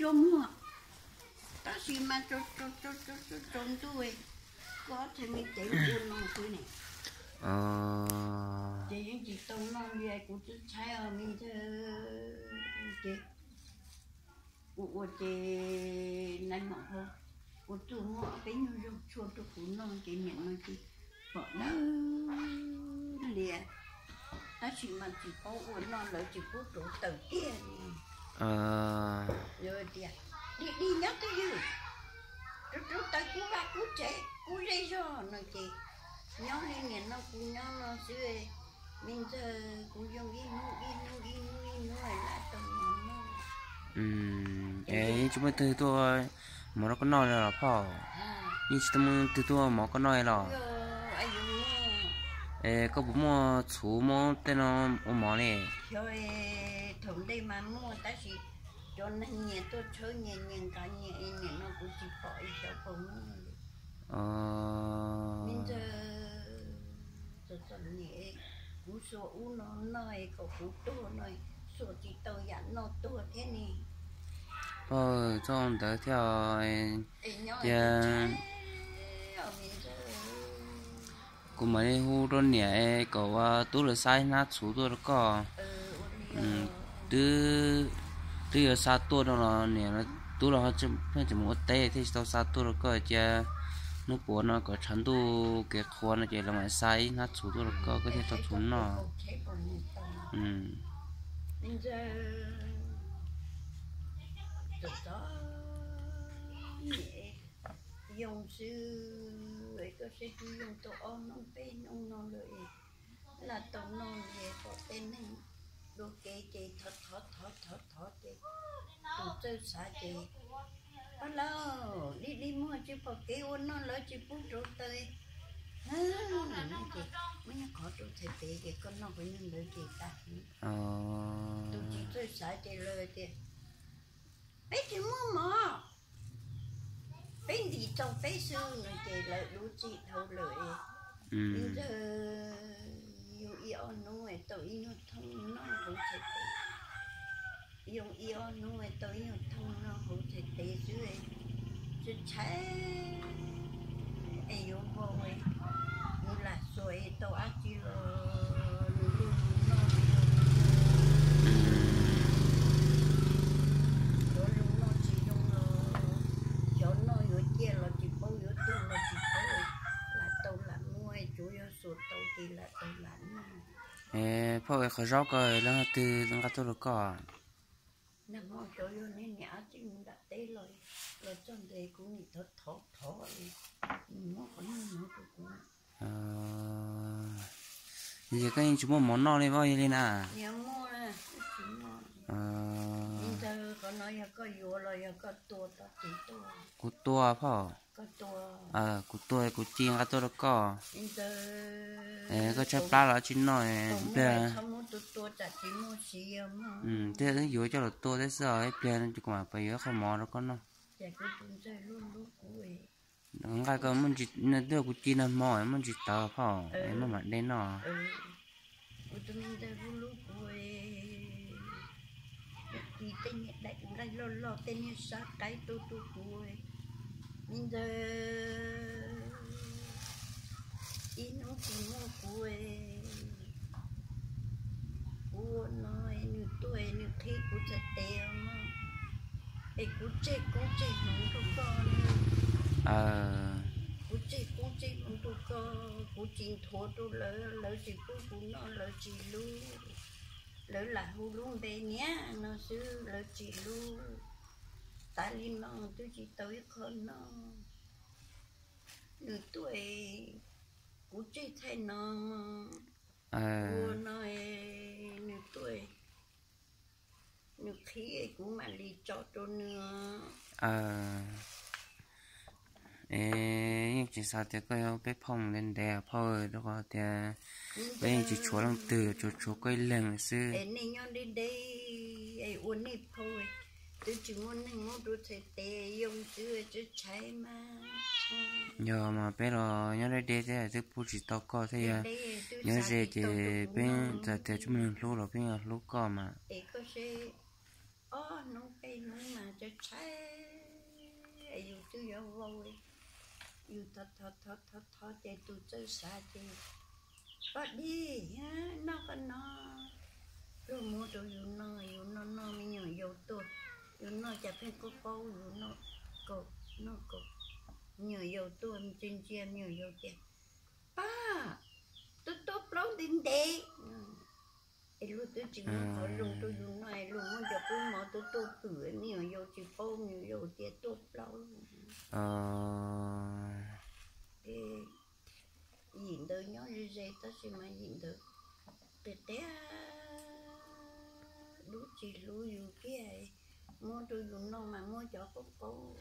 Tau muag, tab sis mas tsaus ntuj, koj txhais me cev ua no xwb ne. Ces yeej tsis tau noj li, kuv twb tshaib os me ntxawg. Ces ua ua ces nais maum ho ua txuj muab peb nyuag zaug tshuaj rau kuv noj ces niam no ces pom dawb lias, tab sis mas tsis paub ua noj, lawv tsis pub rauv taws tiag li. Tias, dig dig nyob twj ywm, rauv rauv taws kub vaj kub tsev kub zej zog no ces nyob li niam no kuv nyob no xwb. Me ntxawg, kuv yoo ib hnub ib hnub ib hnub ib hnub laj tau mov noj. Es yeej tsis muaj twg tuaj mov rau koj noj li los phauj? Yeej tsis tau muaj twg tuaj mov koj noj li los? Es koj puas muaj txhuv muab tej no ua mov li? Xyov, thaum ntej mas muaj tab sis cov neeg nyias tuaj tshawb nyias, nyias nqa nyias, niam no kuv tsis pom xyov puas muaj li. Me ntxawg, txom txom nyem, kuv xuas ub no noj kom kuv tuag no, xuas tsis tau yam noj tuag thiab ne. Pog, txog ntawd thiab. Cia kuv mam li hu rau niam kom ua tub lawv xa ib hnab txhuv tuaj rau koj. Twb, twb yuav xa tuaj rau los niam tub los pheej tseem mus ua teb thiaj tsis tau xa tuaj rau koj. Cia hnub puav no kom tshav ntuj kev qhuav no ces lawv mam xa ib hnab txhuv tuaj rau koj, koj thiaj tau txhuv noj. Yoo xwb, koj saib twb yoo tau ob hnub peb hnub no lawm, lam tau noj li. Pom tej neeg dua kev ces thov thov thov thov thov ces tus txawj xav ces, Pog laus, dig dig muag tsis pom kev ua noj, lawv tsis pub rauv taws. Ces muab nyob qhov rau txhais tes ces koj noj qhov nyuag ntawd ces tas. Tus tsis txawj xav ces lawv tias, Peb tsis muaj mov, peb ntim txaus peb xwb no ces lawv dub txij dhau lawm. Ntxawg, yoo ib ob hnub tau ib nyuag thooj noj hauv txhais tes, yoo ib ob hnub tau ib nyuag thooj noj hauv txhais tes xwb, tshaib tshaib es yuav npau, nws lam xuas tau dab tsi los nws luj zus noj, yuav zoo noj tsis zoo los, xyov noj yuav ciaj los tsis paub, yuav tuag los tsis paub, lam tau lam muab, tsuav yog xuas tau ces lam tau lam noj. Phauj, qhov zaub ko leej twg nqa tuaj rau koj? Nag hmo cov yog niam ab tij mus nram teb los, los txog ntes kuv nim thov thov thov, nws muab qhov nyuag no rau kuv. Yog koj yeej tsis muaj mov noj li os, yog li na? Niam muaj, tsis muaj. Li ntawd qhov no yog koj yuav los yog koj tua tau tsis tuaj? Kuv tua phauj. Kuv tua, kuv ci nqa tuaj rau koj. Koj tshaib plab los tsis noj, ib pliag, tsis muaj siv, thiaj wb yuav coj los tua thiab xwb os, ib pliag ces kuv mam pab yuav ib qho mov rau koj noj. Nqa koj, twb kuv ci nag hmo muaj ntsis tawv phauj, muaj mam de noj. Kuv tus me ntxawg hlub hlub kuv, ci tej niag daim nqaij loj loj, tej niag sab qaib tuaj tuaj kuv, me ntxawg, ib hnub tsis muaj kuv, kuv ua no, nws tuaj nws qhib kuv txhais tes no, es kuv tseg koob tseg hmoov rau koj. Kuv tseg koob tseg hmoov rau koj, kuv tsis nthuav rau lawv, lawv tsis pub kuv noj, lawv tsis hlub, lawv lam hu lub npe niam no xwb, lawv tsis hlub. Tav li no twb tsis tau ib qho noj. Nws tuaj, kuv tseg thaij no, ua no, nws tuaj, nws qhib kuv mam li tso rau nws. Es yeej tsis xav tias koj yog peb phooj ntev ntev phauj, rau qhov tias peb yeej tsis tshuav leej twg, tsuas tshuav koj ib leeg xwb. Es nej nyob deb deb, es ua nej phauj, twb tsis muaj neeg muab rau txhais tes yoo xwb, tshaib tshaib mas. Yog mas peb los nyob deb deb thiab twb pub tsis tau koj thiab, yog nyob ze ces peb txawm tias tsis muaj neeg hlub los peb yeej hlub koj mas. Es koj seb, ob hnub peb Hnub mas tshaib tshaib, yus twb yuav vau, yus thov thov thov thov ces tus txawj xav ces, koj dig noj koj noj, luag muab rau yus noj, yus noj noj me nyuam yaus tuaj, yus noj cas pheej qaub qaub, yus noj kaum noj kaum, me nyuam yaus tuaj ntsia ntsia me nyuam yaus tias, pab, tuaj tuaj plaub ntev ntev. Es luag twb tsis muab qhov zoo rau yus noj, luag muab cov kub mov tuaj tuaj pwm, me nyuam yaus tsis paub, me nyuam yaus tias tuaj plaub. Yim ntawd nyob ze ze tab sis mas yim ntawd tias tiag, dub tsis hlub yus kiag, muab rau yus noj mas muab cov qaub qaub,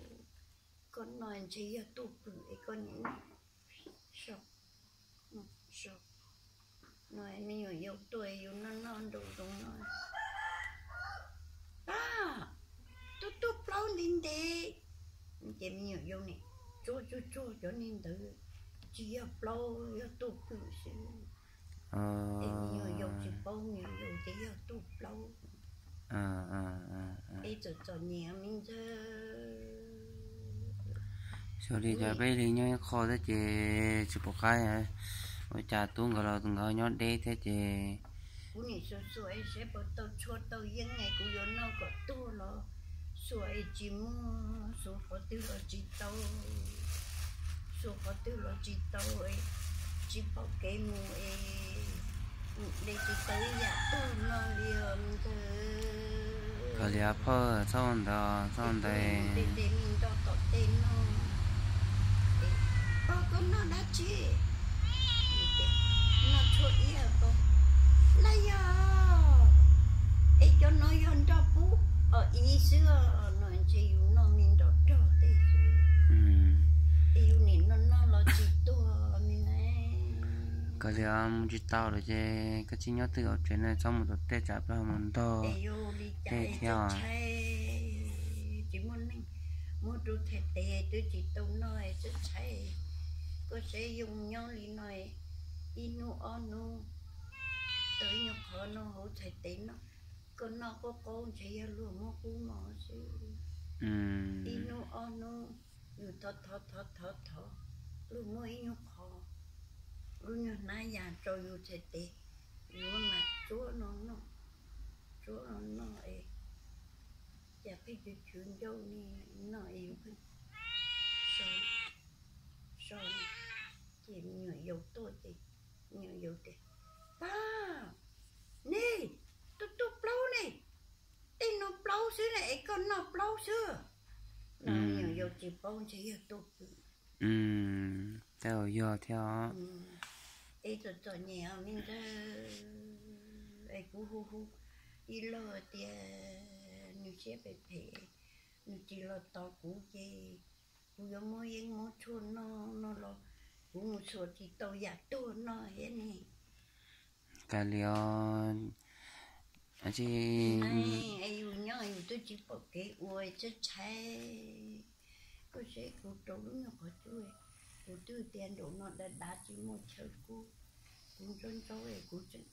koj noj ntshe yog tuaj pwm es koj niam noj. So, so, no me nyuam yaus tuaj yus noj noj nraum zoov no, pab, tuaj tuaj plaub ntev ntev. Ces me nyuam yaus nim tsuag tsuag tsuag cov niag ntawd, tsis yog plaub, yog tuaj pwm xwb. Es me nyuam yaus tsis paub, me nyuam yaus ces yog tuaj plaub. Es txom txom nyem me ntxawg. Xyov li cas peb li nyob ib qho thiab ces tsis pom qab, ua cas tub nkawd los nkawd nyob deb thiab ces kuv nim xuas xuas saib puas tau tshuaj tau yeeb es kuv yuav noj kom tuag los xuas es tsis muaj, xuas qhov twg los tsis tau, xuas qhov twg los tsis tau, tsis pom kev mus es de tsis tau ib yam tuag no li os me ntxawg. Koj liam phauj, txhob ua ntawd, txhob ua ntawd. De de me nroj tom tej no, pog koj noj dab tsi? Noj tshuaj iab pog. Laj yog, es cov no yog nroj pub os iv xwb os, no ntshe yus noj me nroj rog tej xwb. Es yus nim noj noj los tsis tuag me na. Koj liam mus tsis tau lawm ces koj tsis nyob twj ywm tsev no, txhob mus tom tej tsam plaub mus ntog tej thiab. Tsis muaj neeg muab rau txhais tes twb tsis tau noj, txhob txhais. Koj saib yoo nyob li no, ib hnub ob hnub tau ib nyuag qhov no hauv txhais tes no, koj noj qaub qaub ntshe yog luag muab kub mov xwb. Ib hnub ob hnub yus thov thov thov thov thov, luag muab ib nyuag qhov, lub nyuag hnab yas rau yus txhais tes, yus mam tsuab no noj, tsuab no noj es cas pheej chwv chwv ncauj ni no es yus pheej so, so, ces me nyuam yaus tuaj ces me nyuam yaus tias, pab, nej, tuaj tuaj plaub ne, tej no plaub xwb na es koj noj plaub xwb. No me nyuam yaus tsis paub ntshe yog tuaj pwm. Tej zaum yog thiab. Es txom txom nyem os me ntxawg, es kuv hu hu ib lo tias nws siab phem phem, nws tsis los tos kuv ces kuv yuav muab yeeb muab tshuaj noj no los kuv mus xuas tsis tau yam tuag noj thiab ne. Kav liam, es yus nyob yus twb tsis pom kev ua, txhob txhais. Koj saib kuv rau lub nyuag qhov cub, kuv twb tias nraum no dav dav tsis muaj chaw kub, kuv ntsaub ntsaub es kuv tseem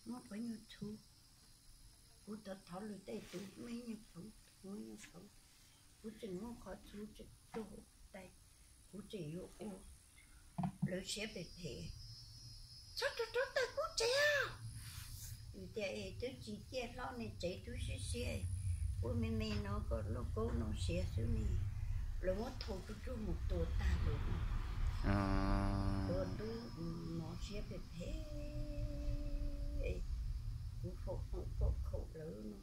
muab qhov nyuag txhuv, kuv thov thov lwm tej tus muaj ib nyuag phoov, muaj ib nyuag phoov, kuv tseem muab qhov txhuv tseem rua tais, kuv tseem yuav ua. Lawv siab phem phem, txhob rau rau tawm kub tsev os. Tias es twb tsis ciaj hlob ne, tsev twb siab siab, ua me me no koj lauj kaub no siav xwb ne. Lawv muab thau tsuag tsuag mus tua tag lawm. Ua tub no siab phem phem, kuv faus foom koj khaum lawv no,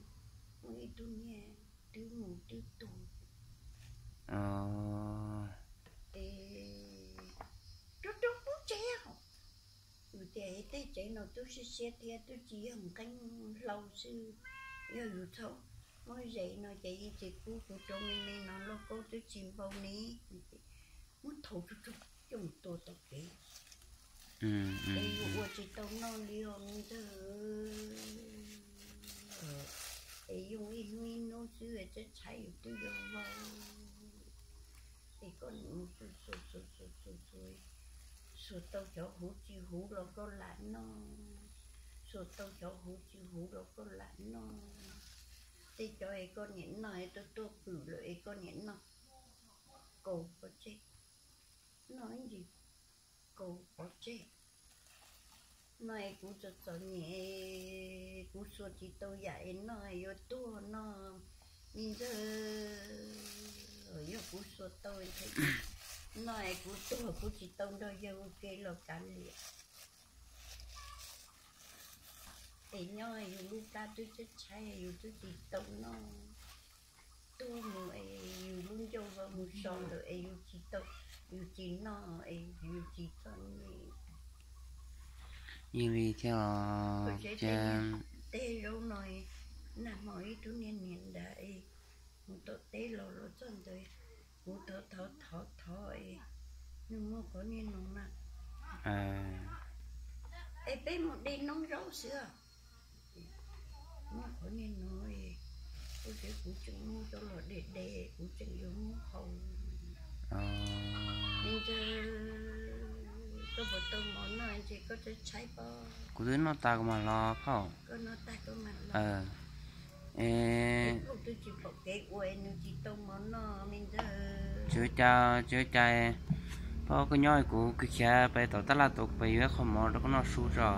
muaj ib tug niag twb mus twb tuag. Es rau rau kub tsev os. Yus tias tej tsev no twb siab siab thiab twb tsis yog nqeeb hlau xwb, yog yus txhob muab zes no ces yeej tsis kub, kuv rau me me no lauj kaub twb tsis npau ne. Muab thau tsuag tsuag coj mus tua tom kev. Es yus ua tsis tau noj li os me ntxawg. Es yooj ib hnub ib hnub xwb txhob txhais, yus twb yuav vau. Es koj nim mus xuas xuas xuas xuas xuas xuas, xuas tau xyov huv tsis huv los koj lam noj, xuas tau xyov huv tsis huv los koj lam noj. Tej cov es koj niam noj es tuaj tuaj pwm lawm es koj niam noj, kaus pov tseg, noj ib ntsis kaus pov tseg. No es kuv txom txom nyem, kuv xuas tsis tau yam es noj es yuav tuag no, me ntxawg. Yog kuv xuas tau thiab, no es kuv tuag kuv tsis tau nrog yawg ua ke los kav liam. Es nyob yus lub plab twb tshaib tshaib yus twb tsis tau noj, tuag mus es yus lub ncauj vau mus so ntawd es yus tsis tau, yus tsis noj es yus tsis txom nyem. Yeej li thiab os. Tej zaub no, nag hmo ib tug niag niam nrad es mus tom teb los los txog ntawd, kuv thov thov thov thov es nws muaj qhov niag no na. Es peb mus de noob zaub xwb. Muaj qhov niag no, kuv tseem, kuv tseem muab coj los de de, kuv tseem yuav muab haus. Me ntxawg, koj puas tau mov noj ntshe koj tshaib tshaib pob. Kuv twb noj tas kuv mam los phauj. Koj noj tas koj mam los. Es kuv twb tsis pom kev ua nws tsis tau mov noj me ntxawg. Tsis ua cas, tsis ua cas. Phauj koj nyob kuv khiav pem tom tab laj tod pem yuav ib qho mov rau koj noj su tso.